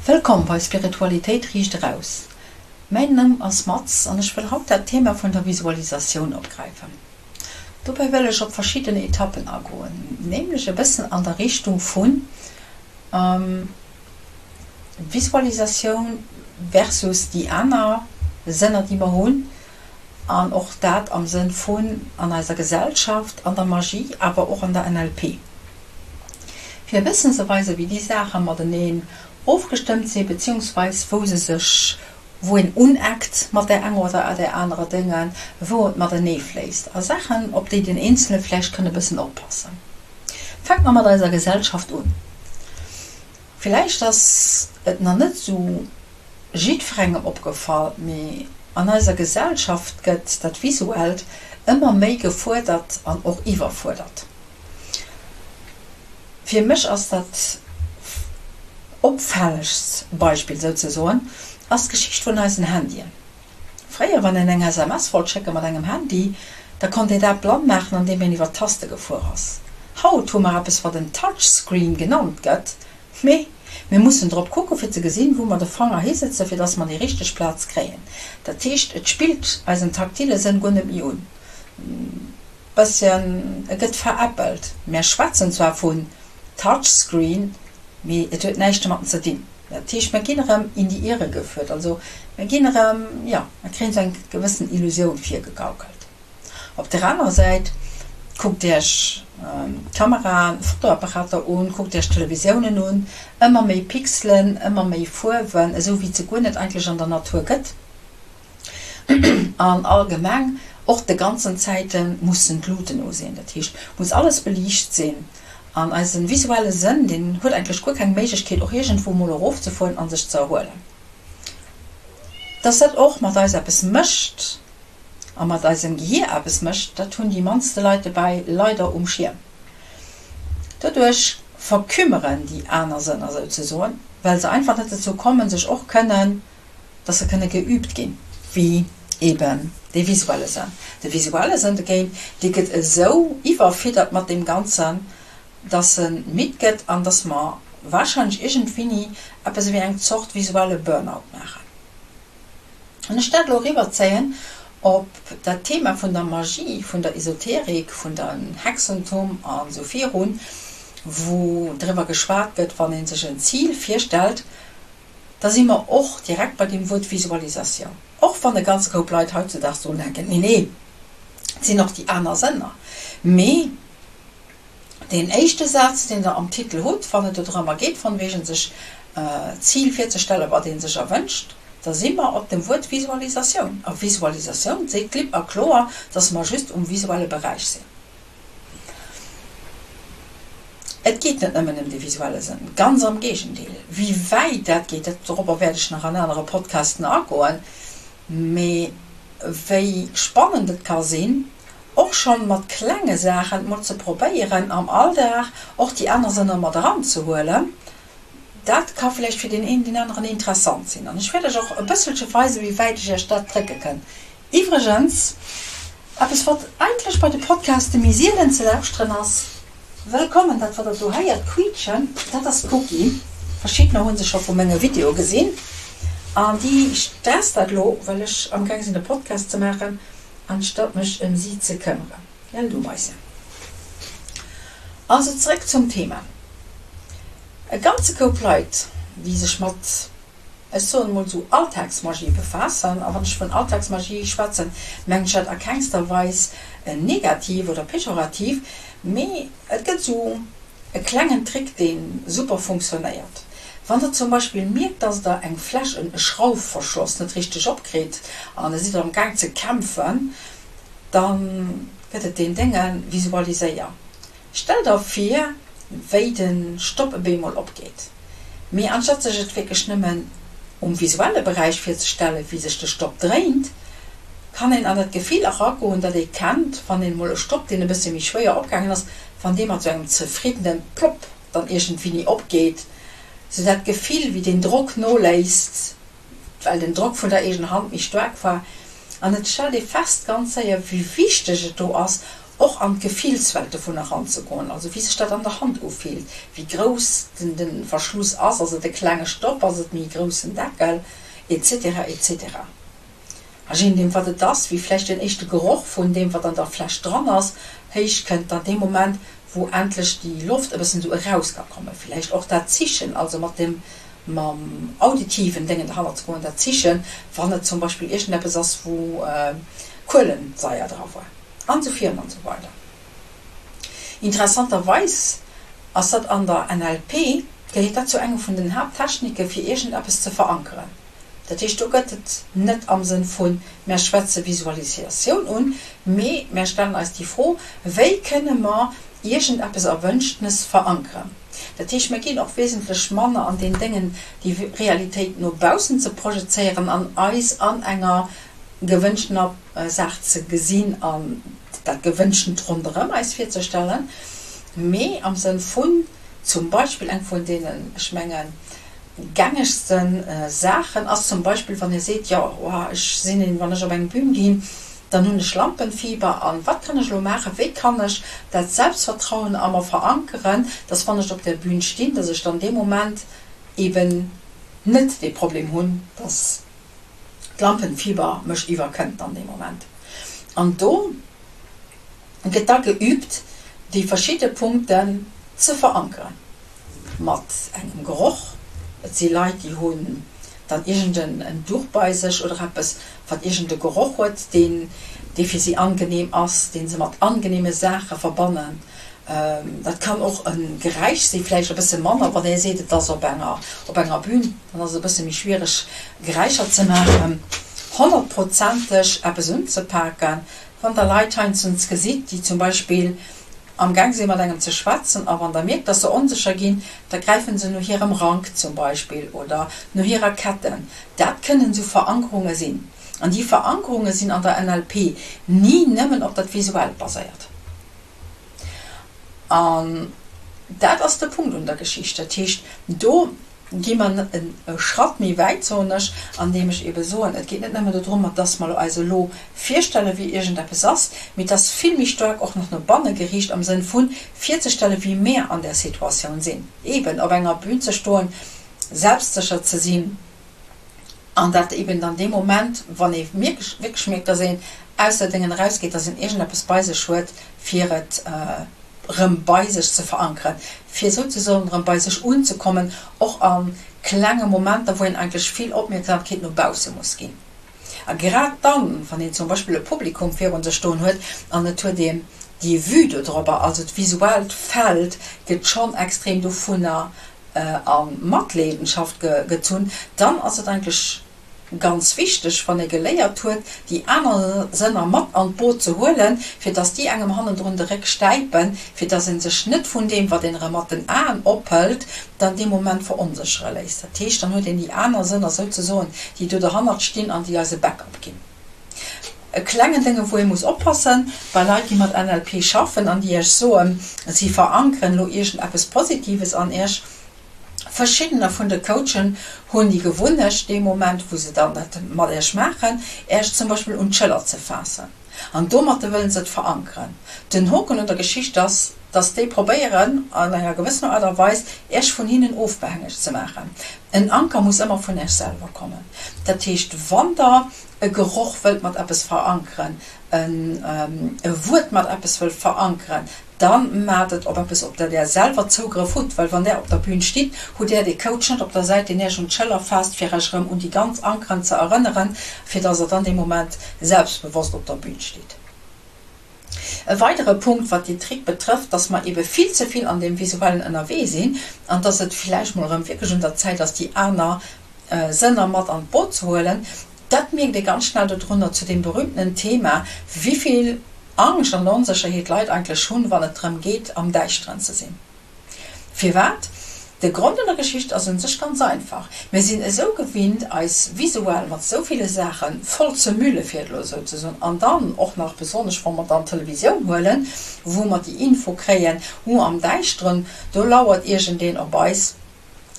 Wëllkomm bei Spiritualitéit riicht eraus. Mäin Numm ass Maz an ech wëll haut dat Thema vun der Visualisatioun opgräifen. Dobäi wëll ech op verschidden Etappen agoen, nämlech e bëssen an der Richtung vun Visualisatioun versus déi aner Sënner déi mer hunn, an och dat am Sënn vun an eiser Gesellschaft, an der Magie, awer och an der NLP. Fir e bëssen ze weisen, wéi déi Saache mateneen ofgestëmmt sinn, beziehungsweis wou se sech, wou een uneckt mat där enger oder där anerer Dénge, wou et matenee fléisst, a Saachen, op déi den Eenzele vläicht kann e bëssen oppassen. Fänke mer mat eiser Gesellschaft un. Villäicht ass et nach net esou jiddferengem opgefall, mee an eiser Gesellschaft gëtt dat Visuellt ëmmer méi gefuerdert an och iwwerfuerdert. Fir mech ass dat opfällegst Beispill souzesoen ass d'Geschicht vun eisen Handyen. Fréier, wann een eng SMS wollt schécke mat engem Handy, da konnt een dat blann maachen andeem een iwwer d'Taste gefuer ass. Haut hu mer eppes wat en Touchscreen genannt gëtt, Mee mir mussen drop kucken, fir ze gesinn, wou mer de Fanger hisëtzen, fir dass mer déi richteg Plaz kréien. Dat heescht, et spillt eisen taktile Sënn guer net méi un. Bësschen, e gëtt veräppelt. Mär schwätzen zwar vun Touchscreen, mee et huet näischt domatten ze dinn. Dat heescht, mer ginn erëm in die Irre geführt. Also mer ginn erëm, jo, mer kréien esou eng gewëssen Illusioun virgegaukelt. Op der anerer Säit, kuckt Iech d'Kameraen, Fotoapparater un, kuckt Iech d'Televisiounen un, ëmmer méi Pixelen, ëmmer méi Fuerwen, esou wéi et se guer net eigentlech an der Natur gëtt. An allgemeng och de ganzen Zäite mussen d'Luten u sinn, dat heescht muss alles beliicht sinn. An eise visuelle Sënn, deen huet eigentlech guer keng Méiglechkeet och iergendwou mol erofzefueren a sech ze erhuelen. Dass dat och mat eis eppes mécht, a mat eisem Gehier eppes mécht, dat hunn déi mannste Leit dobäi leider um Schierm. Doduerch verkümmeren déi aner Sënner souzesoen, well se einfach net dozou kommen, sech och kënnen, dass se kënne geüübt ginn, wéi eben dee visuelle Sënn. De visuelle Sënn dogéint, dee gëtt esou iwwerfiddert mat deem Ganzen, dass e midd gëtt an dass mer warscheinlech iergendwéini eppes ewéi eng Zort visuelle Burnout maachen. Wann ech dat elo eriwwerzéien op dat Thema vun der Magie, vun der Esoterik, vun dem Hexentum a sou virun, wou driwwer geschwat gëtt, wann ee sech en Zil virstellt, da si mer och direkt bei deem Wuert Visualisatioun. Och wann e ganze Koup Leit hautzedaags drun denken, nee, nee, et sinn och déi aner Sënner. Mee Deen éischte Saz, deen Der am Titel hutt, wann et dodrëmmer geet, von wegen sech d'Zil virzestellen, wat ee sech erwënscht, da si mer op dem Wuert Visualisatioun. A Visualisatioun seet klipp a kloer, dass mer just um visuelle Beräich sinn. Et geet net nëmmen ëm de visuelle Sënn, ganz am Géigendeel. Wéi wäit dat geet, dat, dorobber wäert ech nach an anere Podcasten agoen, mee wéi spannend et ka sinn, och schonn mat klenge Saachen mol ze probéieren am Alldag och déi aner Sënner mat eran ze huelen, dat ka vläicht fir deen een, deen aneren interessant sinn. An ech wäert iech och e bësselche weisen, wéi wäit ech iech dat drécke kënn. Iwwregens, eppes wat eigentlech bei de Podcaste méi sielen ze lauschteren ass, Wëllkommen, dat wat der do héiert quiitschen, dat ass d'Cookie. Verschiddener hu se scho vu menge Videoe gesinn an déi stresst dat elo, well ech amgaang sinn e Podcast ze maachen. Anstatt mech em si ze këmmeren. Gell du Maise? Also zeréck zum Thema. E ganze Koup Leit, déi sech mat, ech soen emol esou, Alltagsmagie befaassen, a wann ech vun Alltagsmagie schwätzen, mengen ech dat a kengster Weis negativ oder pejorativ, mee et gëtt esou E klengen Trick deen super funktionéiert. Wann der zum Beispill mierkt dass der eng Fläsch en Schraufverschloss net richteg opkritt an der sidd am gaang ze kämpfen, dann gëtt et deen Déngen, visualiséier. Stell der vir wéi den Stopp e beemol opgeet. Mee anstatt sech et wierklech nëmmen um visuelle Beräich virzestellen wéi sech de Stopp dréint, kann een an dat Gefill eragoen dat ee kennt wann een emol e Stopp deen e bëssche méi schwéier opgaangen ass, wann dee mat sou engem zefriddenen Plopp dann iergendwéini opgeet, sou dat Gefill, wéi den Drock noléisst, well den Drock vun der eegener Hand méi staark war. An et stellt ee fest ganz séier, wéi wichteg et do ass, Och an d'Gefillswelt dovun eranzegoen, also wéi sech dat an der Hand ufillt, wéi grouss den de Verschluss ass, ass et e klenge Stopp, ass et méi e groussen Deckel, etc. Etc. A je nodeem wat et ass, wéi vläicht den éischte Geroch vun deem wat an der Fläsch dran ass, héich kënnt, dann dee Moment wou endlech déi Loft e bëssen esou eraus ka kommen, vläicht och dat Zichen, also mat dem mam auditiven Déngen derhannert ze goen, dat Zichen, wann et zum Beispill iergendeppes ass wou Kuelensaier dra war. An esou virun an esou weider. Interessanterweis ass dat an der NLP, gehéiert dat zu engem vun den Haapttechnike fir iergendeppes ze verankeren. Dat heescht, do gëtt et net am Sënn vun, mär schwätze Visualisatioun un, mee mär stellen eis déi Fro, wéi kënne mer iergendeppes Erwënschtenes verankeren? Dat heescht, mir ginn och wesentlech manner an deen Déngen, déi Realitéit no baussen ze projezéieren an eis an enger gewënschtener Saach ze gesinn an dat Gewënschtent ronderëm eis virzestellen, mee am Sënn vun zum Beispill eng vun deenen, ech mengen, gängegste Saachen ass zum Beispill, wann ee seet, jo, oh, ech sinn een, wann ech op eng Bühn ginn, dann hunn ech Lampenfieber an wat kann ech elo maachen, wéi kann ech dat Selbstvertrauen a mer verankeren, dass wann ech op där Bühn stinn, dass ech dann dee Moment eben net dee Problem hunn, dass d'Lampenfieber mech iwwerkënnt an deem Moment. An do gëtt da geübt, déi verschidde Punkten ze verankeren mat engem Geroch. Et si Leit, déi hunn dann iergend en Duch bei sech oder eppes, wat iergend e Geroch huet, deen, dee fir si angenehm ass, dee se mat angenehme Saache verbannen. Dat kann och e Geräisch sinn, vläicht e bësse manner, wann ee seet, et ass op enger, op enger Bühn, dann ass et e bësse méi schwiereg, Geräischer ze maachen. Honnertprozenteg eppes unzepaken, wann Der Leit heiansdens gesitt, déi zum Beispill amgaang si mat engem ze schwätzen, a wann Der mierkt, dass se onsécher ginn, da gräife se no hirem Rank zum Beispill oder no hirer Ketten. Dat kënnen esou Verankerunge sinn. An déi Verankerunge sinn an der NLP ni nëmmen op dat Visuellt baséiert. An dat ass de Punkt un der Geschicht. Dat heescht, do gi mer e Schratt méi wäit, soen ech, andeem ech eebe soen, et geet net nëmme dodrummer, dass mer eis elo virstellen, wéi iergendeppes ass, mee et ass vill méi staark och nach no banne geriicht am Sënn vu virzestellen, wéi mär an där Situatioun sinn, eeben op enger Bühn ze stoen, selbstsécher ze sinn. An dat eben dann dee Moment, wann ee wierklech mierkt, dass een aus der Déngen erausgeet, dass een iergendeppes bei sech huet, fir et erëm bei sech ze verankeren, fir souzesoen erëm bei sech unzekommen, och a klenge Momenter, wou een eigentlech vill Opmierksamkeet no bausse muss ginn. A grad dann, wann een zum Beispill e Publikum virun sech stoen huet an et huet een déi Vue dodrobber, also d'visuellt Feld gëtt schonn extrem dovunner a Matleedenschaft gezunn, dann ass et eigentlech ganz wichteg, wann ee geléiert huet, déi aner Sënner mat an d'Boot ze huelen, fir dass déi engem hannendrun de Réck stäipen, fir dass ee sech net vun deem, wat een erëm mat den Aen ophëlt, dann dee Moment veronséchere léisst. Dat heescht, dann huet een déi aner Sënner souzesoen, déi do derhannert stinn an déi eis e Backup ginn. E klengen Dénge wou ee muss oppassen, bei Leit déi mat NLP schaffen an déi iech soen, si verankeren elo iergend eppes Positives an iech. Verschiddener vun de Coachen hunn déi Gewunnecht, dee Moment wou se dann dat mat iech maachen, iech zum Beispill un d'Schëller ze faassen an domatte wëllen se et verankeren. Den Hoken un der Geschicht ass, dass déi probéieren an enger gewëssener Aart a Weis iech vun hinnen ofbehängeg ze maachen. En Anker muss ëmmer vun iech selwer kommen. Dat heescht, wann der e Geroch wëllt mat eppes verankeren, e Wuert mat eppes wëllt verankeren, da maacht et op eppes, op dat Där selwer Zougrëff hutt. Well wann Där op der Bühn stitt, hutt Där dee Coach net op der Säit, deen Iech un d'Schëller faasst, fir Iech erëm un déi ganz Ankeren ze erënneren, fir dass Der dann dee Moment selbstbewosst op der Bühn stitt. E weidere Punkt, wat déi Trick betrëfft, dass mer ebe vill ze vill an deem Visuellen ënnerwee sinn an dass et villäicht mol erëm wierklech un der Zäit ass, déi aner Sënner mat an d'Boot ze huelen, dat mierkt ee ganz schnell dodrunner, zu deem berühmtenen Thema, wéivill Angscht an Onsécherheet d'Leit eigentlech hunn, wann et drëm geet, am Däischteren ze sinn. Firwat? De Grond an der Geschicht ass un sech ganz einfach, Mir sinn esou gewinnt, eis visuell mat esou ville Saache voll ze müllen, fir et elo esou ze soen, an dann och nach besonnesch, wa mer dann d'Televisioun huelen, wou mer déi Info kréien, Hu am Däischteren, do lauert iergendeen op eis.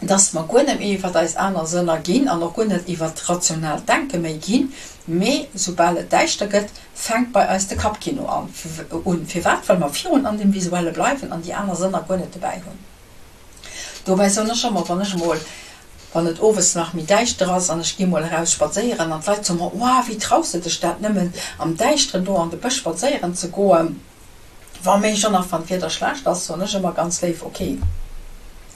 Dass mer guer net méi iwwert eis aner Sënner ginn an och guer net iwwert rationaalt Denke méi ginn, mee soubal et däischter gëtt, fänkt bei eis de Kappkino an un. Firwat? Well mer virun an dem Visuelle bleiwen an déi aner Sënner guer net dobäi hunn. Dobäi soen ech ëmmer, wann ech emol, wann et owes nach méi däischter ass an ech gi mol eraus spadséieren an d'Leit soe mer, Wow, wéi traus de dech dat nëmmen am Däischteren do an de Bësch spadséieren ze goen? Wa méi schon nach wann d'Wieder schlecht ass, soen ech ëmmer ganz léif, ok,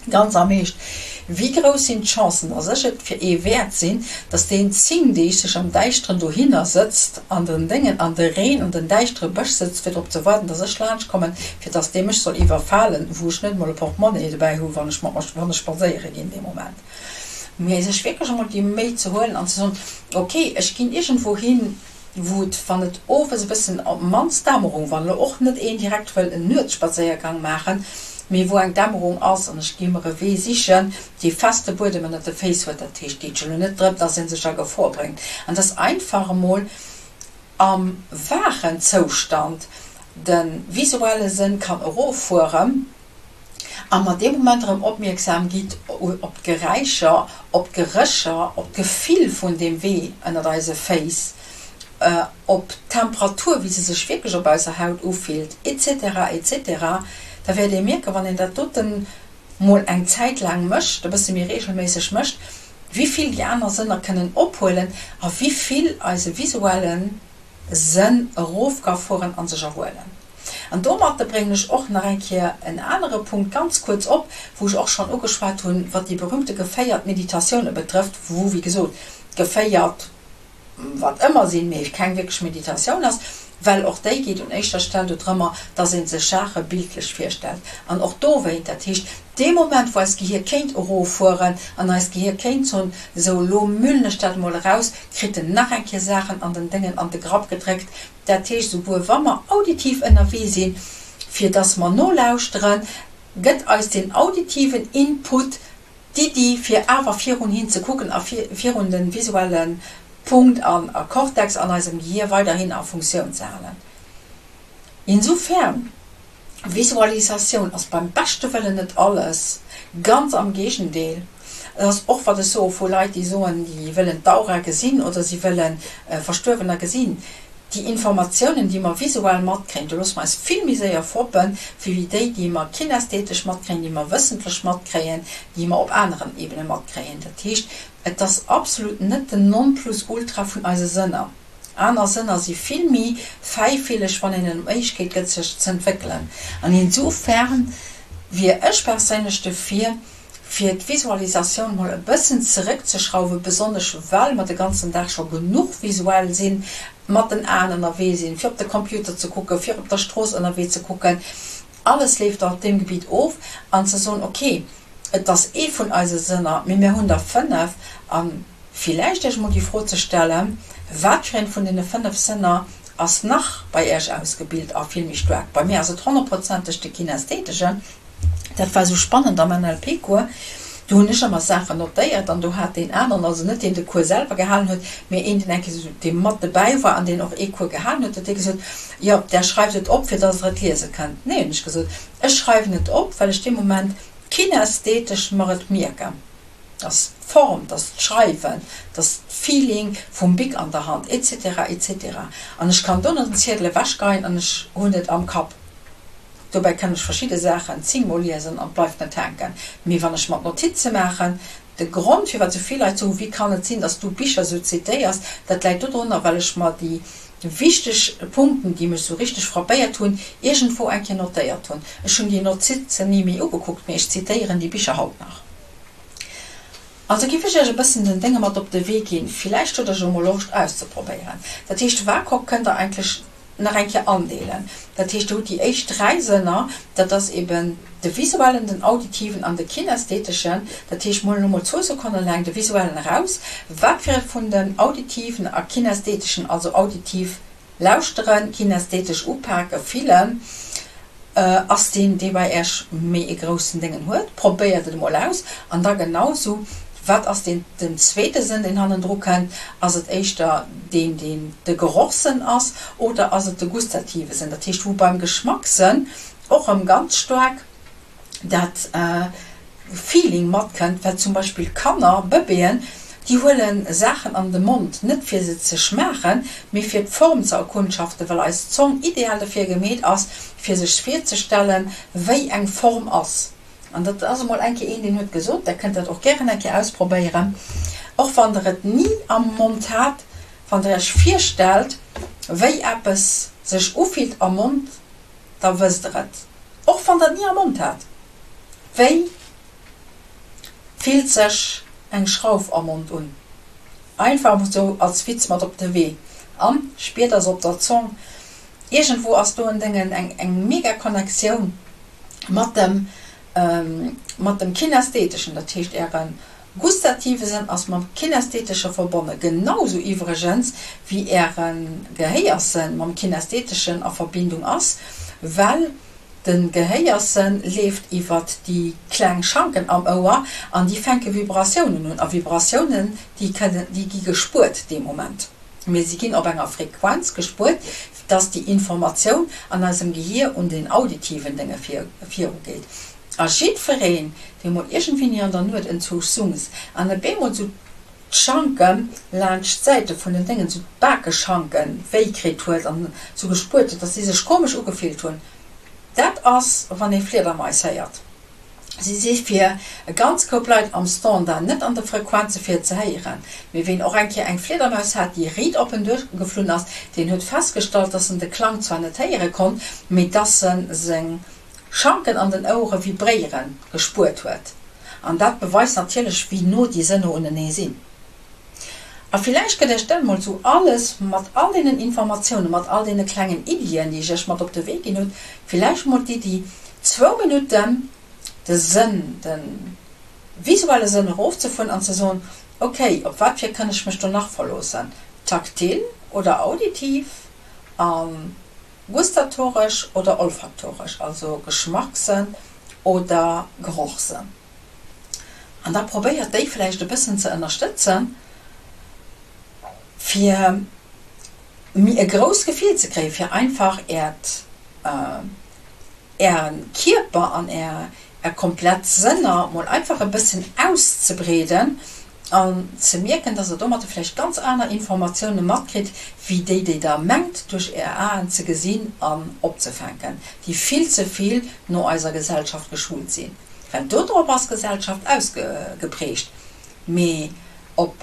ganz am Eescht, wéi grouss sinn d'Chancen, dass ech et fir ee wäert sinn, dass deen 10 Deeg sech am Däischteren dohinner sëtzt, an den Déngen, an de Reen, an den däischtere Bësch sëtzt, fir drop ze waarden, dass ech laanscht kommen, fir dass dee mech soll iwwerfalen, wou ech net emol e Portemonnaie dobäi hu wann ech mat mer, wann ech spadséiere ginn dee Moment. Mee sech wierklech emol déi Méi ze huelen an ze soen, ok, ech ginn iergendwou hin, wou et, wann et owes e bëssen, op d'mannst Dämmerung, wann elo och net een direkt wëll en Nuetsspadséiergang maachen, mee wou eng Dämmerung ass an ech gi mer e Wee sichen, dee feste Buedem ënnert de Féiss huet, dat heescht, et geet jo elo net drëm, dass ee sech a Gefor bréngt an dass einfach emol am waachen Zoustand de visuelle Sënn kann eroffueren. A mer dee Moment erëm opmierksam gitt op d'Geräischer, op d'Gerécher, op d'Gefill vun deem Wee ënnert eise Féiss, op d'Temperatur, wéi se sech wierklech op eiser Haut ufillt, etc. Etc. Da wäert ee mierken, wann een dat doten mol eng Zäit laang mécht, e bësse méi reegelméisseg mécht, wéi vill déi aner Sënner kënnen ophuelen a wéi vill eise visuelle Sënn erof ka fueren a sech erhuelen. An domatter bréngen ech och nach eng Kéier en anere Punkt ganz kuerz op, wou ech och schonn ugeschwat hunn, wat déi berühmte geféiert Meditatioune betrëfft, wou, wéi gesot, geféiert wat ëmmer sinn, mee keng wierklech Meditatioun ass, well och déi geet un éischter Stell dodrëmmer, dass ee sech Saache bildlech virstellt. An och dowéint, dat heescht, dee Moment, wou eist Gehier kéint eroffueren an eist Gehier kéint soen, Sou, elo müllen ech dat emol eraus, kritt en nach eng Kéier Saachen an den Déngen an de Grapp gedréckt. Dat heescht, esouguer wa mer auditiv ënnerwee sinn, fir dass mer nolauschteren, gëtt eis deen auditiven Input d'Iddi, fir awer virun hin ze kucken a virun de visuelle Punkt an a Cortex an eisem Gehier weiderhin a Funktioun ze halen. Insofern. Visualisatioun ass beim beschte Wëllen net alles, ganz am Géigendeel. Et ass och, wat ech soe vu Leit, déi soen, déi wëllen d'Aura gesinn oder si wëlle Verstuerwener gesinn. Déi Informatiounen, déi mer visuell matkréien, do loosse mer eis vill méi séier foppen, wéi déi, déi mer kinästhetesch matkréien, déi mer wëssentlech matkréien, déi mer op aneren Ebene matkréien. Dat heescht, et ass absolut net den Nonplusultra vun eise Sënner. Aner Sënner si vill méi fäifilleg, wann een en d'Méiglechkeet gëtt sech z'entwéckelen. An insofern wier ech perséinlech dofir, fir d'Visualisatioun mol e bëssen zeréckzeschrauwen, besonnesch well mer de ganzen Dag scho genuch visuell sinn, mat den Aen ënnerwee sinn, fir op de Computer ze kucken, fir op der Strooss ënnerwee ze kucken. Alles leeft op deem Gebitt of. An ze soen, ok, et ass ee vun eise Sënner, mee mir hunn der 5 an Villäicht Iech emol déi Fro ze stellen, Wat fir een vun deene 5 Sënner ass nach bei Iech ausgebilt a vill méi staark? Bei mir ass et honnertprozenteg de kinästheteschen. Dat war esou spannend am NLP-Cours. Do hunn ech ëmmer Saachen notéiert an do hat deen aneren, also net deen de Cours selwer gehalen huet, mee een, deen eng Kéier esou, dee mat dobäi war an deen och ee Cours gehalen huet, huet dee gesot, Jo, där schreift et op, fir dass Der et liese kënnt. Nee, hunn ech gesot, ech schreiwen et op, well ech dee Moment kinästhetesch mer et mierken. Dass d'Form, dass d'Schreiwen, dass d'Feeling vum Bic an der Hand, etc. Etc. An ech kann dono den Ziedel ewechgeien an ech hunn et am Kapp. Dobäi kann ech verschidde Saachen zéngmol liesen an et bleift net hänken. Mee wann ech mer d'Notize maachen, de Grond firwat esou vill Leit soen, wéi kann et sinn, dass du Bicher esou zitéiers, dat läit dodrunner, well ech mer déi wichteg Punkten, déi mech esou richteg frappéiert hunn, iergendwou eng Kéier notéiert hunn. Ech hunn déi Notizen ni méi ugekuckt, mee ech zitéieren déi Bicher haut nach. Also giff ech iech e bëssen den Dénge mat op de Wee ginn, villäicht hutt der jo mol Loscht auszeprobéieren. Dat heescht de WAKOK kënnt der eigentlech nach eng Kéier andeelen. Dat heescht der hutt déi éischt 3 Sënner, dat ass eben de visuellen, den auditiven an de kinästheteschen. Dat heescht mir huelen elo mol zwou Sekonne laang de visuellen eraus. Wat fir ee vun den auditiven a kinästheteschen, also auditiv Lauschteren, kinästhetesch upaken, fillen, ass deen, dee bei Äech méi e groussen Déngen huet. Probéiert et emol aus. An da genau sou, wat ass deen, den zweete Sënn, deen hannendru kënnt? Ass et éischter deen, deen de Gerochssënn ass, oder ass et de gustative Sënn? Dat heescht, wou beim Geschmackssënn och erëm ganz staark dat. Feeling matkënnt, well zum Beispill Kanner, Bëbeeën, déi huele Saachen an de Mond, net fir se ze schmaachen, mee fir d'Form ze erkundschaften, well eis Zong ideal dofir gemeet ass, fir sech virzestellen, wéi eng Form ass. An dat ass emol eng Kéier een, deen huet gesot, Der kënnt dat och gären eng Kéier ausprobéieren, och wann Der et ni am Mond hat, wann Der Iech virstellt, wéi eppes sech ufillt am Mond, da wësst Der et, och wann Der et ni am Mond hat. Wéi fillt sech eng Schrauf am Mond un? Einfach emol sou als Witz mat op de Wee. An spiert der se op der Zong? Iergendwou ass do en Déngen, eng mega Connectioun mat dem, mat dem Kinästheteschen. Dat heescht äre gustative Sënn ass mam Kinästheetesche verbonne, genau sou iwwregens wéi äre Gehéierssënn mam Kinästheteschen a Verbindung ass, well De Gehéierssënn leeft iwwert déi kleng Schanken am Ouer an déi fänke Vibratiounen un. A Vibratiounen, déi kënnen, déi gi gespuert dee Moment. Mee si ginn op enger Frequenz gespuert, dass déi Informatioun an eisem Gehier un den auditiven Dénge virugeet. A jiddwereen, dee mol iergendwéini an der Nuet enzwousch sungs an e bemol sou d'Schanke laanscht d'Säite vun den Déngen, sou d'Bakeschanken, wéi kritt huet an sou gespuert huet, dass si sech komesch ugefillt hunn. Dat ass, wann ee Fliedermais héiert. Si si fir e ganz Koup Leit am Standard net an de Frequenze fir et ze héieren. Mee ween och eng Kéier eng Fliedermaus hat, déi riit op en duergeflunn ass, deen huet festgestallt, dass en de Klang zwar net héiere konnt, mee dass en seng Schanken an den Ouere vibréiere gespuert huet. An dat beweist natierlech, wéi no déi Sënner unenee sinn. A villäicht gëtt Iech dat emol sou alles, mat all deenen Informatiounen, mat all deene klengen Iddien, déi ech Iech mat op de Wee ginn hunn, villäicht emol d'Iddi, zwou Minutten de Sënn, de visuelle Sënn erofzefueren an ze soen, Ok, op wat fir kënn ech mech do nach verloossen, taktil oder auditiv? A Gustatoresch oder olfaktoresch, also Geschmackssënn oder Gerochssënn. An da probéiert déi vläicht e bëssen ze ënnerstëtzen, fir méi e grousst Gefill ze kréien, fir einfach Äert Ären Kierper an Är Är komplett Sënner mol einfach e bëssen auszebreeden an ze mierken, dass Der domatter vläicht ganz aner Informatioune matkritt, wéi déi, déi Der mengt duerch Är Aen ze gesinn an opzefänken, déi vill ze vill no eiser Gesellschaft geschult sinn. Well dodrop ass d'Gesellschaft ausgeprägt. Mee op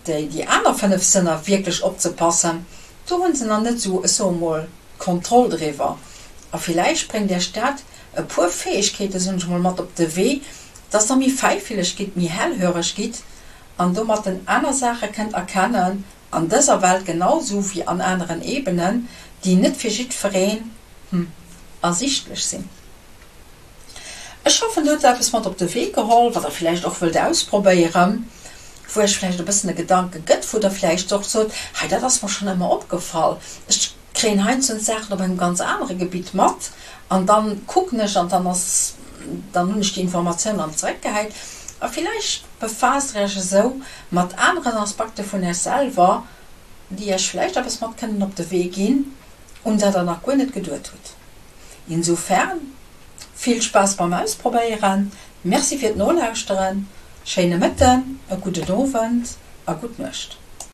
déi déi aner 5 Sënner wierklech opzepassen, do hu se nach net esou, ech soe mol, d'Kontroll driwwer. A villäicht bréngt Iech dat e puer Fäegkeete, soen ech mol, mat op de Wee, dass Der méi fäifilleg gitt, méi hellhöreg gitt an domatten aner Saache kënnt erkennen an dëser Welt genau sou wéi an aneren Ebenen, déi net fir jiddwereen, hm, ersichtlech sinn. Ech hoffen dir hutt eppes mat op de Wee geholl, wat der villäicht och wëllt ausprobéieren, wou iech villäicht e bëssen e Gedanke gëtt, wou der villäicht och sot, hei dat ass mer schonn ëmmer opgefall, ech kréien heiansdo Saachen op engem ganz anere Gebitt mat an dann kucken ech an dann ass, dann hunn ech déi Informatioun an zeréckgehäit. A villäicht befaasst der iech esou mat aneren Aspekte vun iech selwer, déi iech villäicht eppes mat kënnen op de Wee ginn, un dat der nach guer net geduet hutt. Insofern, vill Spaass beim Ausprobéieren, Merci fir d'Nolauschteren, schéine Mëtten, e gudden Owend a gutt Nuecht.